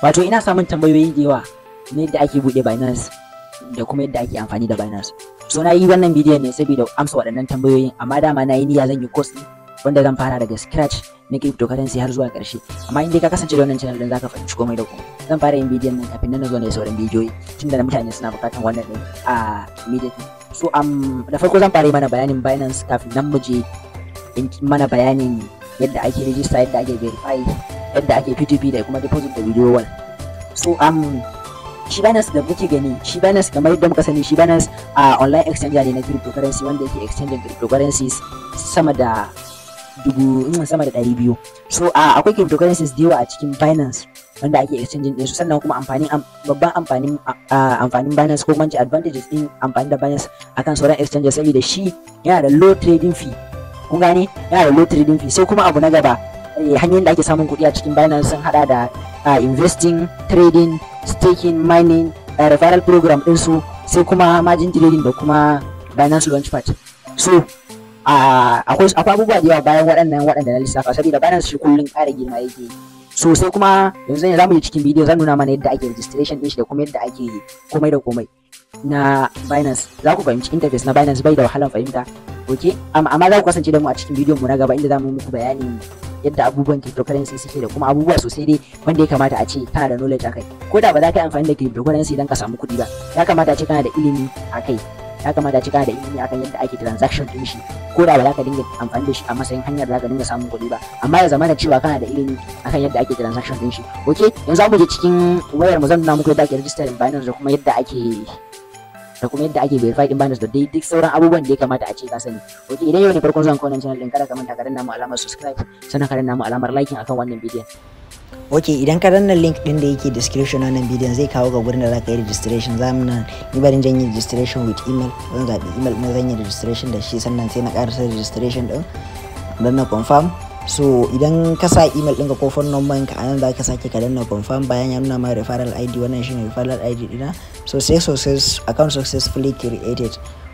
Wato ina samun tambayoyi da yawa na yadda ake buɗe Binance da kuma yadda ake amfani da Binance. So na yi wannan bidiyon ne saboda amsa waɗannan tambayoyin, amma dama na yi niyya zan yi course ɗin wanda zan fara daga scratch na cryptocurrency har zuwa ƙarshe. Amma in dai ka kasance da wannan channel ɗin, zaka fahimci komai da komai. Zan fara yin bidiyon nan kafin nan na zo na yi sauran bidiyoyi, tunda da mutane suna buƙatar wannan ɗin a immediately. So da farko zan fara yi mana bayanin Binance kafin nan mu je in mana bayanin yadda ake register, yadda ake verify, yadda ake P2P da kuma deposit da withdrawal. So shi Binance da muke gani, shi Binance kamar yadda muka sani, shi Binance a online exchanger ne na cryptocurrency wanda yake exchanging cryptocurrencies sama da dubu, sama da 200. So akwai cryptocurrencies da yawa a cikin Binance wanda ake exchanging ɗinsu. Sannan kuma amfanin, babban amfanin Binance, ko kuma advantages din amfani da Binance akan sauran exchanges, saboda shi yana da low trading fee. Kun gane? Yana da low trading fee. Sai kuma abu na gaba, hanyoyin da ake samun kuɗi a cikin Binance sun hada da investing, trading, staking, mining, referral program ɗinsu, sai kuma margin trading da kuma Binance Launchpad. So akwai abubuwa da yawa bayan waɗannan waɗanda na lissafa, saboda Binance shi kullum ƙara girma yake. So sai kuma yanzu ne zamu yi cikin bidiyo, zan nuna mana yadda ake registration ɗin shi da kuma yadda ake komai da komai na Binance. Za ku fahimci interface na Binance bai da wahalan fahimta. Ok, amma za ku kasance da mu a cikin bidiyon mu na gaba, inda za mu muku bayanin yadda abubuwan cryptocurrency suke da kuma abubuwa sosai dai wanda ya kamata a ce kana da knowledge akai. Ko da ba za ka yi amfani da cryptocurrency don ka samu kuɗi ba, ya kamata a ce kana da ilimi akai. Ya kamata a ce kana da ilimi akan yadda ake transaction din shi. Ko da ba za ka dinga amfani da shi a matsayin hanyar da za ka dinga samun kuɗi ba, amma ya zama da cewa kana da ilimi akan yadda ake transaction din shi. Ok, yanzu mu je cikin wayar mu, zan nuna muku yadda ake register Binance da kuma yadda ake verify din Binance da dai duk sauran abubuwan da ya kamata a ce ka sani. Ok, idan yau ne farkon zuwan wannan channel din, kada ka manta ka danna mu alamar subscribe, sannan ka danna mu alamar liking akan wannan bidiyon. Ok, idan ka danna link din da yake description wannan bidiyon, zai kawo ga gurin da za ka yi registration. Za mu nan, ni barin zan yi registration with email. Zan zaɓi email ɗin zan yi registration da shi, sannan sai na ƙarasa registration din, danna confirm. So idan ka sa email ɗinka ko phone number ka, anan za ka sake ka danna confirm bayan ya nuna ma referral ID. Wannan shine referral ID ɗina. So sai success, account successfully created.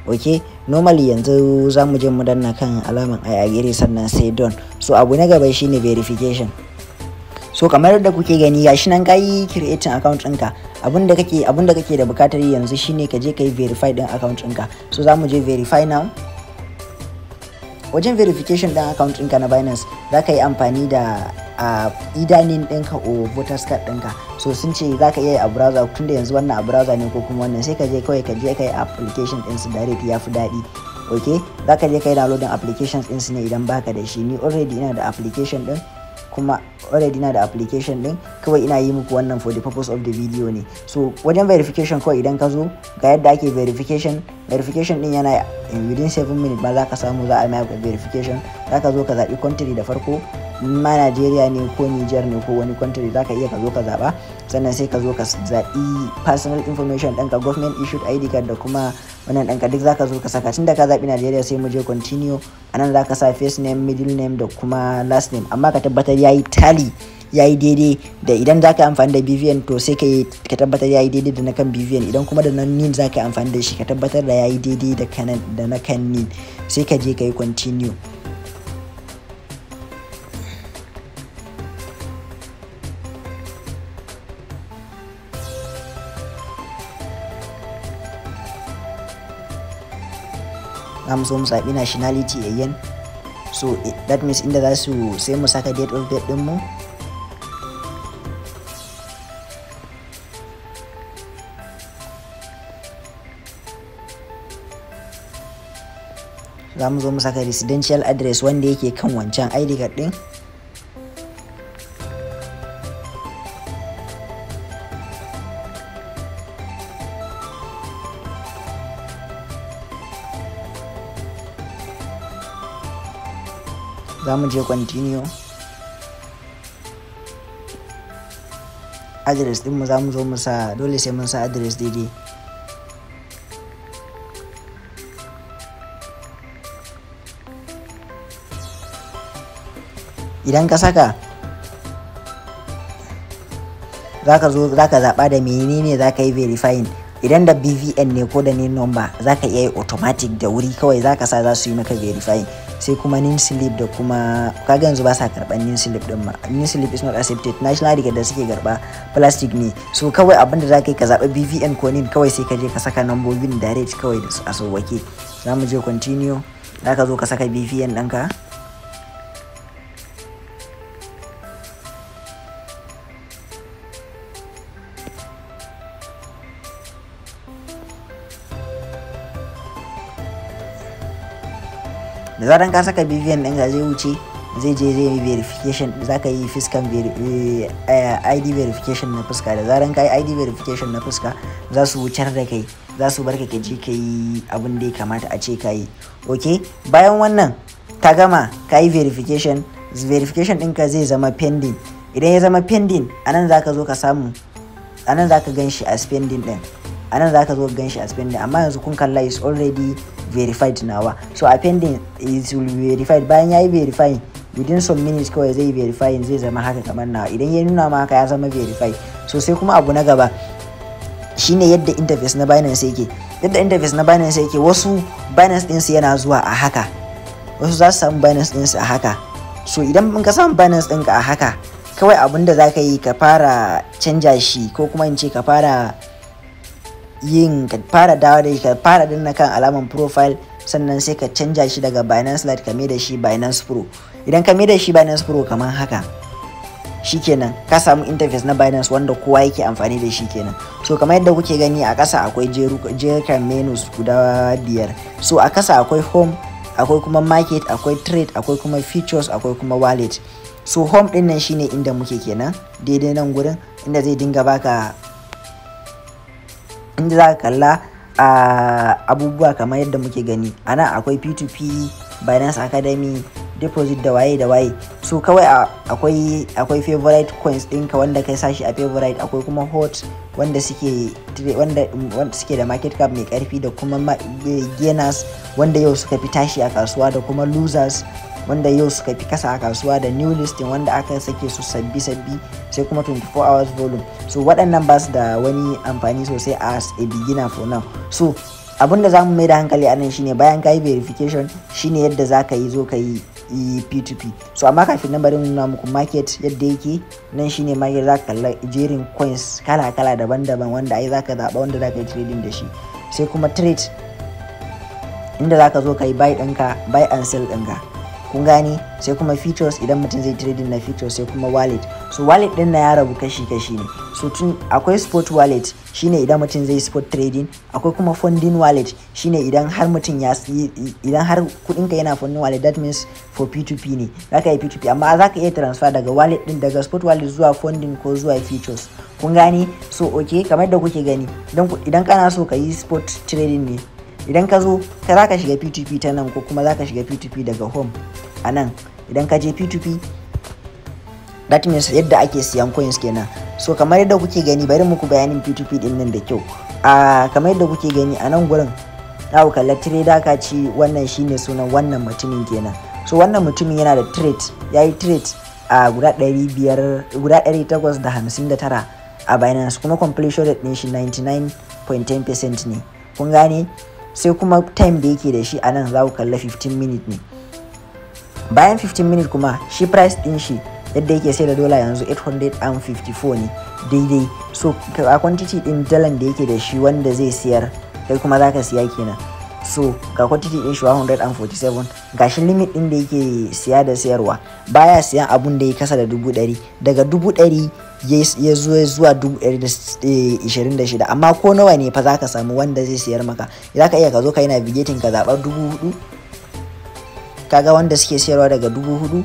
Ok, normally yanzu za mu je mu danna kan alaman I agree, sannan sai done. So abu na gaba shine verification. So kamar yadda kuke gani, gashi nan kayi creating account ɗinka. Abinda kake da bukatar yi yanzu shine ka je ka yi verify ɗin account ɗinka. So za mu je verify now. Wajen verification ɗin account ɗinka na Binance, za ka yi amfani da either NIN ɗinka o voters card ɗinka. So sun ce za ka iya yi a browser, tunda yanzu wannan a browser ne, ko kuma wannan, sai ka je kawai ka je ka yi application ɗinsu direct, ya fi daɗi. Ok, za ka je ka yi downloading applications ɗinsu ne idan baka da shi. Ni already ina da application ɗin, kuma already ina da application din, kawai ina yi muku wannan for the purpose of the video ne. So wajen verification, kawai idan ka zo, ga yadda ake verification. Verification din yana in within 7 minutes ba za ka samu za a mai verification. Za ka zo ka zaɓi country da farko, ma Najeriya ne ko Niger ne ko wani country, za ka iya ka zo ka zaɓa. Sannan sai ka zo ka zaɓi personal information ɗinka, government issued ID card da kuma wannan ɗinka, duk za ka zo ka saka. Tunda ka zaɓi Najeriya, sai mu je continue. Anan za ka sa first name, middle name da kuma last name, amma ka tabbatar yayi tally, yayi daidai da idan za ka yi amfani da BVN, to sai ka ka tabbatar yayi daidai da na kan BVN. Idan kuma da nan NIN za ka yi amfani da shi, ka tabbatar da yayi daidai da na kan NIN. Sai ka je ka yi continue. Za mu so mu zaɓi nationality again. So that means inda za su, sai mu saka date of birth ɗinmu. Za mu zo mu saka residential address wanda yake kan wancan ID card ɗin. Za mu je continue. Address ɗinmu za mu zo mu sa, dole sai mun sa address daidai. Idan ka saka, za ka zo za ka zaɓa da menene za ka yi verifying. Idan da BVN ne ko da NIN number, za ka iya yi automatic da wuri, kawai za ka sa, za su yi maka verifying. Sai kuma NIN slip da kuma kaga yanzu ba sa karban NIN slip din ma. NIN slip is not accepted. National ID da suke karba plastic ne. So kawai abin da zaka yi, ka zaɓi BVN ko NIN, kawai sai ka je ka saka nambobin direct kawai da a sauwake. Za mu je continue. Zaka zo ka saka BVN ɗinka. Da zaran ka saka BVN ɗinka, zai wuce, zai je zai yi verification. Za ka yi fiskan ID verification na fuska. Da zaran ka yi ID verification na fuska, za su wucar da kai, za su barka ka je ka yi abin da ya kamata a ce ka yi. Ok, bayan wannan ka gama ka yi verification, verification ɗinka zai zama pending. Idan ya zama pending, anan za ka zo ka samu, anan za ka gan shi as pending ɗin, anan za ka zo gan shi as pending. Amma yanzu kun kalla, is already verified nawa. So a pending is will be verified. Bayan ya yi verifying, within some minutes kawai zai verifying, zai zama haka kamar nawa. Idan ya nuna ma haka, ya zama verified. So sai kuma abu na gaba shine yadda interface na Binance yake. Yadda interface na Binance yake, wasu Binance ɗinsu yana zuwa a haka, wasu za su samu Binance ɗinsu a haka. So idan ka samu Binance ɗinka a haka, kawai abin da za ka yi, ka fara canja shi, ko kuma in ce ka fara yin, ka fara dawo da shi, ka fara danna kan alaman profile, sannan sai ka canja shi daga Binance Lite ka mai da shi Binance Pro. Idan ka mai da shi Binance Pro kamar haka, shikenan ka samu interface na Binance wanda kowa yake amfani da shi kenan. So kamar yadda kuke gani, a ƙasa akwai jerukan menus guda biyar. So a ƙasa akwai home, akwai kuma market, akwai trade, akwai kuma futures, akwai kuma wallet. So home din nan shine inda muke kenan, daidai nan gurin inda zai dinga baka, inda za ka kalla a abubuwa kamar yadda muke gani. Ana akwai P2P, Binance Academy, deposit, da waye da waye. So kawai akwai favorite coins ɗinka wanda kai sashi a favorite, akwai kuma hot wanda suke da market cap mai karfi, da kuma gainers wanda yau suka fi tashi a kasuwa, da kuma losers wanda yau suka fi kasa a kasuwa, da new listing wanda aka sake su sabbi sabbi, sai kuma 24 hours volume. So waɗannan ba su da wani amfani sosai as a beginner for now. So abin da zamu mai da hankali anan shine, bayan ka yi verification, shine yadda za ka yi zo ka yi P2P. So amma kafin nan, bari nuna muku market yadda yake. Nan shine market. Za ka kalla jerin coins kala kala, daban-daban, wanda ai za ka zaɓa wanda za ka yi trading da shi. Sai kuma trade, inda za ka zo ka yi buy ɗinka, buy and sell ɗinka, kun gane. Sai kuma futures, idan mutum zai trading na futures. Sai kuma wallet. So wallet din na ya rabu kashi-kashi ne. So tun akwai spot wallet, shine idan mutum zai spot trading. Akwai kuma funding wallet, shine idan har mutum ya idan har kudinka yana funding wallet, that means for P2P ne, zaka yi P2P, amma zaka iya transfer daga wallet din, daga spot wallet zuwa funding ko zuwa futures, kun gane. So okay, kamar da kuke gani, idan kana so ka yi spot trading ne, idan ka zo ka za ka shiga P2P ta nan, ko kuma za ka shiga P2P daga home a nan. Idan ka je P2P, that means yadda ake siyan coins kenan. So kamar yadda kuke gani, bari muku bayanin P2P din nan da kyau. A kamar yadda kuke gani a nan gurin, za ku kalla trader ka ci. Wannan shine sunan wannan mutumin kenan. So wannan mutumin yana da trade, ya yi trade a guda 500, guda 859 a Binance, kuma completion rate din shi 99.10% ne, kun gane. Sai kuma time da yake da shi a nan, za ku kalla 15 minute ne. Bayan 15 minute kuma, shi price din shi yadda yake sai da dola yanzu 854 ne daidai. So a quantity din dalan da yake da shi wanda zai siyar, kai kuma zaka siya kenan. So ga quantity din shi 147. Gashi limit din da yake siya da siyarwa, baya siyan abun da ya kasa da 100,000, daga 100,000 ya zo zuwa 126,000. Amma ko nawa ne fa, zaka samu wanda zai siyar maka. Zaka iya ka zo ka yi navigating, ka zaɓar 4,000. Kaga wanda suke siyarwa daga 4,000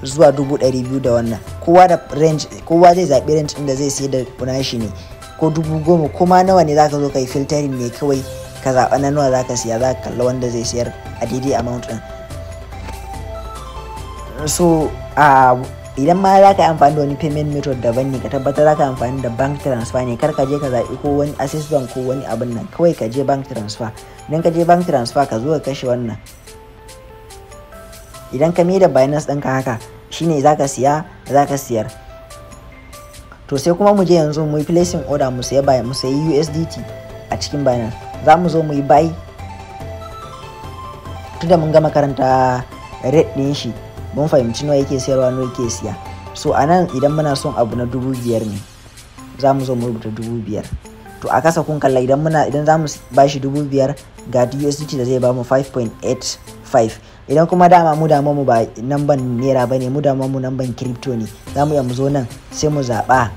zuwa 200,000 da wannan. Kowa da range, kowa zai zaɓi range ɗin da zai siyar da nashi ne, ko 10,000, ko ma nawa ne. Zaka zo ka yi filtering ne kawai, ka zaɓa na nawa zaka siya. Za ka kalla wanda zai siyar a daidai amount ɗin. So a idan ma za ka yi amfani da wani payment method daban ne, ka tabbatar za ka yi amfani da bank transfer ne. Kar ka je ka zaɓi ko wani Access Bank ko wani abin nan, kawai ka je bank transfer. Idan ka je bank transfer, ka zo ka kashe wannan. Idan ka da Binance ɗinka haka, shine za ka siya, za ka siyar. To sai kuma mu je yanzu mu yi placing order, mu siya, mu sayi USDT a cikin Binance. Za mu zo mu yi buy. Tunda mun gama karanta rate ɗin shi, mun fahimci nawa yake sayarwa, nawa yake siya. So a nan idan muna son abu na 5,000 ne, za mu zo mu rubuta 5,000. To a kasa kun kalla, idan za mu bashi 5,000, ga USDT da zai bamu, 5.85. Idan kuma dama mu dama mu ba namban naira bane, mu dama mu namban crypto ne, za mu iya mu zo nan sai mu zaɓa,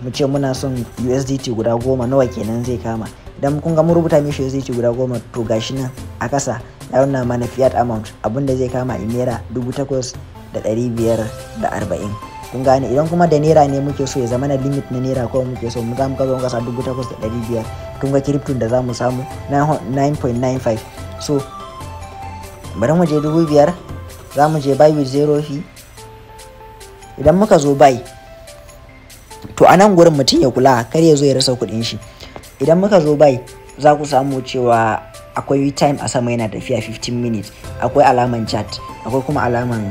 mu ce muna son USDT guda 10. Nawa kenan zai kama? Idan kun ga mun rubuta mishi USDT guda 10, to gashi nan a kasa ya nuna mana fiat amount, abinda zai kama in naira, 8,540. Kun gane? Idan kuma da naira ne muke so, ya zama na limit na naira kawai muke so, mu za mu kazo kasa 8,500. Kun ga crypto da za mu samu, 9.95. So bari mu je 5,000, za mu je buy with zero fee. Idan muka zo buy, to a nan gurin mutum ya kula kar ya zo ya rasa kuɗin shi. Idan muka zo buy, za ku samu cewa akwai time a sama yana tafiya 15 minutes, akwai alaman chat, akwai kuma alaman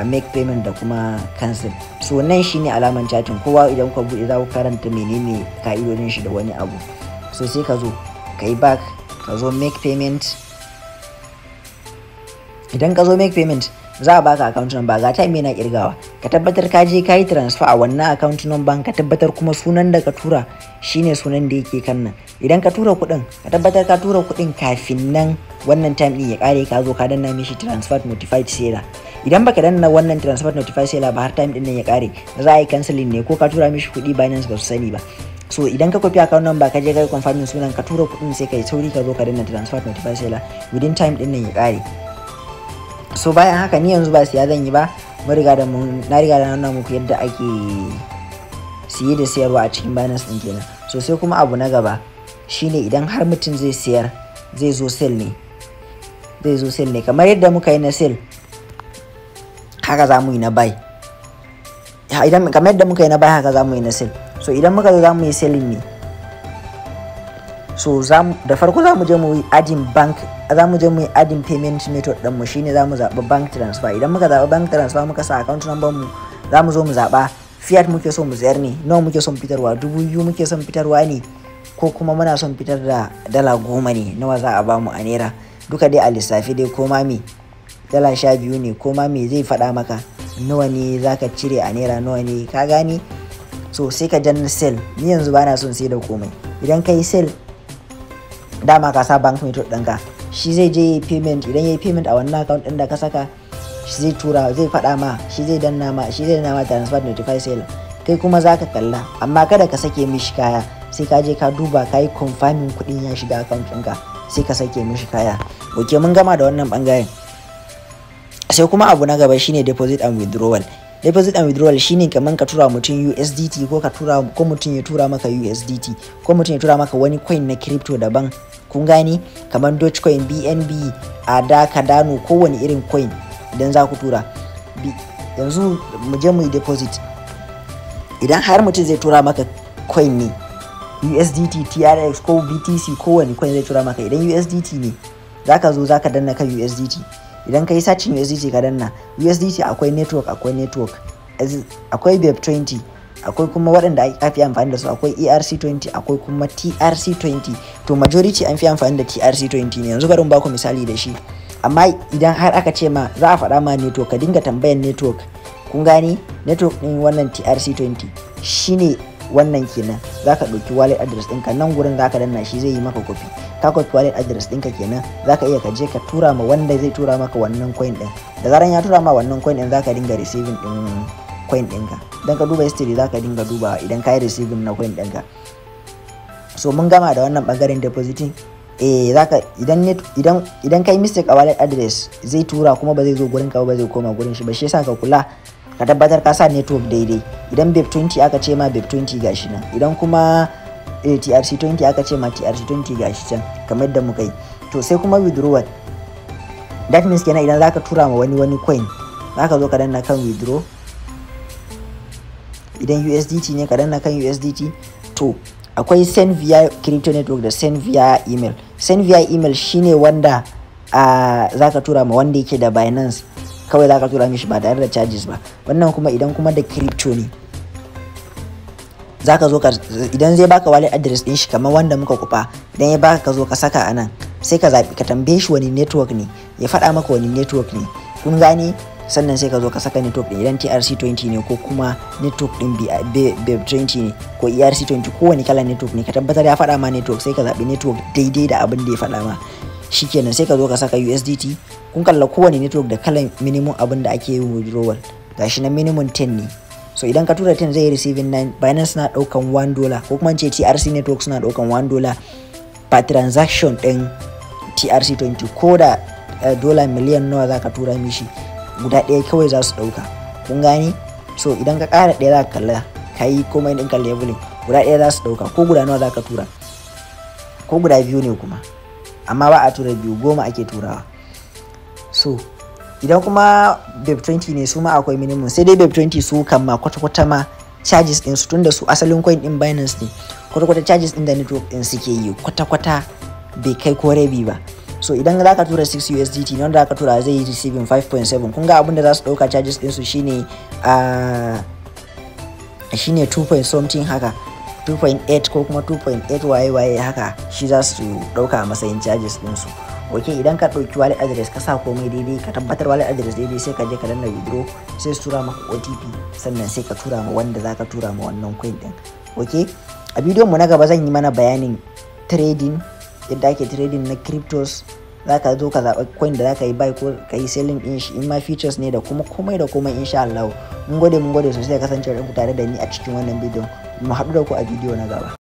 make payment da kuma cancel. So nan shine alaman chatting. Kowa idan ka buɗe za ku karanta menene ka'idodin shi da wani abu. So sai ka zo ka yi back, ka zo make payment. Idan ka zo make payment, za a baka account number, ga time yana kirgawa. Ka tabbatar ka je ka yi transfer a wannan account number, ka tabbatar kuma sunan da ka tura shine sunan da yake kan nan. Idan ka tura kuɗin, ka tabbatar ka tura kuɗin kafin nan wannan time din ya kare, ka zo ka danna mishi transfer notified seller. Idan baka danna wannan transfer notified seller ba har time din nan ya kare, za a yi cancelling ne, ko ka tura mishi kuɗi Binance ba su sani ba. So idan ka copy account number, ka je ka yi confirming sunan, ka tura kuɗin, sai ka yi sauri ka zo ka danna transfer notified seller within time din nan ya kare. So bayan haka, ni yanzu ba siya zan yi ba, mun riga da mun na riga da nuna muku yadda ake siye da siyarwa a cikin Binance din kenan. So sai kuma abu na gaba shine idan har mutum zai siyar, zai zo sell ne. Zai zo sell ne, kamar yadda muka yi na sell, haka za mu yi na buy. Idan kamar yadda muka yi na buy, haka za mu yi na sell. So idan muka zo za mu yi selling ne. So da farko za mu je mu yi adding bank, za mu je mu yi adding payment method din mu, shine za mu zaɓi bank transfer. Idan muka zaɓi bank transfer, muka sa account number mu, za mu zo mu zaɓa fiat muke so mu sayar ne, nawa muke son fitarwa, 2,000 muke son fitarwa ne, ko kuma muna son fitar da dala 10 ne, nawa za a bamu a naira. Duka dai a lissafi dai, ko ma me, dala 12 ne, ko ma me, zai faɗa maka nawa ne za ka cire a naira, nawa ne, ka gane? So sai ka danna sell. Ni yanzu bana son sai da komai. Idan ka yi sell, dama ka sa bank method ɗinka, shi zai je yi payment. Idan ya yi payment a wannan account ɗin da ka saka, shi zai tura, zai faɗa ma, shi zai danna ma, shi zai danna ma transfer notify seller. Kai kuma za ka kalla, amma kada ka sake mishi kaya sai ka je ka duba, ka yi confirming kuɗin ya shiga account ɗinka, sai ka sake mishi kaya. Ok, mun gama da wannan bangaren. Sai kuma abu na gaba shine deposit and withdrawal. Deposit and withdrawal shine kaman ka tura mutum USDT, ko ka tura, ko mutum ya tura maka USDT, ko mutum ya tura maka wani coin na crypto daban. Kun gane? Kaman Dogecoin, BNB, ADA, Cardano, kowane irin coin idan za ku tura. Yanzu mu je mu yi deposit. Idan har mutum zai tura maka coin ne, USDT, TRX ko BTC, kowane coin zai tura maka, idan USDT ne, zaka zo zaka danna kan USDT. Idan ka yi searching USDT, ka danna USDT, akwai network, akwai network, akwai BEP20, akwai kuma waɗanda aka fi amfani da su, akwai ERC20, akwai kuma TRC20. To majority an fi amfani da TRC20 ne. Yanzu bari mu baku misali da shi. Amma idan har aka ce ma za a faɗa ma network, ka dinga tambayan network. Kun gani, network ɗin wannan TRC20 shine wannan kenan. Za ka ɗauki wallet address ɗinka nan gurin, za ka danna shi, zai yi maka copy. Ka copy wallet address ɗinka kenan, za ka iya ka je ka tura ma wanda zai tura maka wannan coin ɗin. Da zaran ya tura ma wannan coin ɗin, za ka dinga receiving ɗin coin ɗinka. Idan ka duba history, za ka dinga duba idan ka yi receiving na coin ɗinka. So mun gama da wannan ɓangaren depositing. Zaka idan net idan idan kai mistake a wallet address, zai tura kuma ba zai zo gurin ka ba, zai koma gurin shi ba. Shi yasa ka kula, ka tabbatar ka sa network daidai. Idan BEP20 aka ce ma, BEP20 gashi nan. Idan kuma TRC20 aka ce ma, TRC20 gashi can, kamar yadda muka yi. To sai kuma withdrawal. That means kenan idan zaka tura ma wani wani coin, zaka zo ka danna kan withdraw. Idan USDT ne, ka danna kan USDT. To akwai send via crypto network da send via email. Send via email shine wanda zaka tura ma wanda yake da Binance, kawai zaka tura mishi ba tare da charges ba. Wannan kuma idan kuma da crypto ne, zaka zo ka, idan zai baka wallet address din shi kamar wanda muka kufa, idan ya baka, ka zo ka saka anan, sai ka zabi, ka tambaye shi wani network ne. Ya faɗa maka wani network ne, kun gane? Sannan sai ka zo ka saka network din, idan TRC20 ne ko kuma network din BEP20 ne ko ERC20, kowane kalan network ne, ka tabbatar ya faɗa ma network. Sai ka zaɓi network daidai da abin da ya faɗa ma. Shikenan, sai ka zo ka saka USDT. Kun kalla, kowane network da kalan minimum abin da ake yin withdrawal. Gashi na minimum 10 ne. So idan ka tura 10, zai yi receiving 9. Binance na daukan $1, ko kuma ce TRC network suna daukan $1 per transaction din TRC20. Ko da dola miliyan nawa za ka tura mishi, guda ɗaya kawai za su ɗauka, kun gane? So idan ka ƙara ɗaya, za ka kalla ka yi komai ɗinka leveling, guda ɗaya za su ɗauka, ko guda nawa za ka tura, ko guda biyu ne kuma. Amma ba a tura biyu, 10 ake turawa. So idan kuma BEP20 ne, su ma akwai minimum. Sai dai BEP20 su kan ma kwata-kwata ma charges din su, tunda su asalin coin din Binance ne, kwata-kwata charges din da network din suke yi kwata-kwata bai kai ko rabi ba. So idan za ka tura 6 USDT ne, wanda za ka tura zai yi receiving 5.7. Kun ga abin da za su dauka charges din su shine 2 something haka, 2.8 ko kuma 2.8 waye waye haka, shi za su dauka a matsayin charges din su. Ok, idan ka ɗauki wallet address, ka sa komai daidai, ka tabbatar wallet address daidai, sai ka je ka danna withdraw, sai su tura maka OTP, sannan sai ka tura ma wanda za ka tura ma wannan coin din. Ok, a bidiyon mu na gaba zan yi mana bayanin trading, yadda ake trading na cryptos. Za ka zo ka zaɓa coin da za ka yi buy ko ka yi selling din shi, in ma futures ne, da kuma komai da komai, insha Allah. Mun gode, mun gode sosai kasancewa ku tare da ni a cikin wannan bidiyon. Mu haɗu da ku a bidiyo na gaba.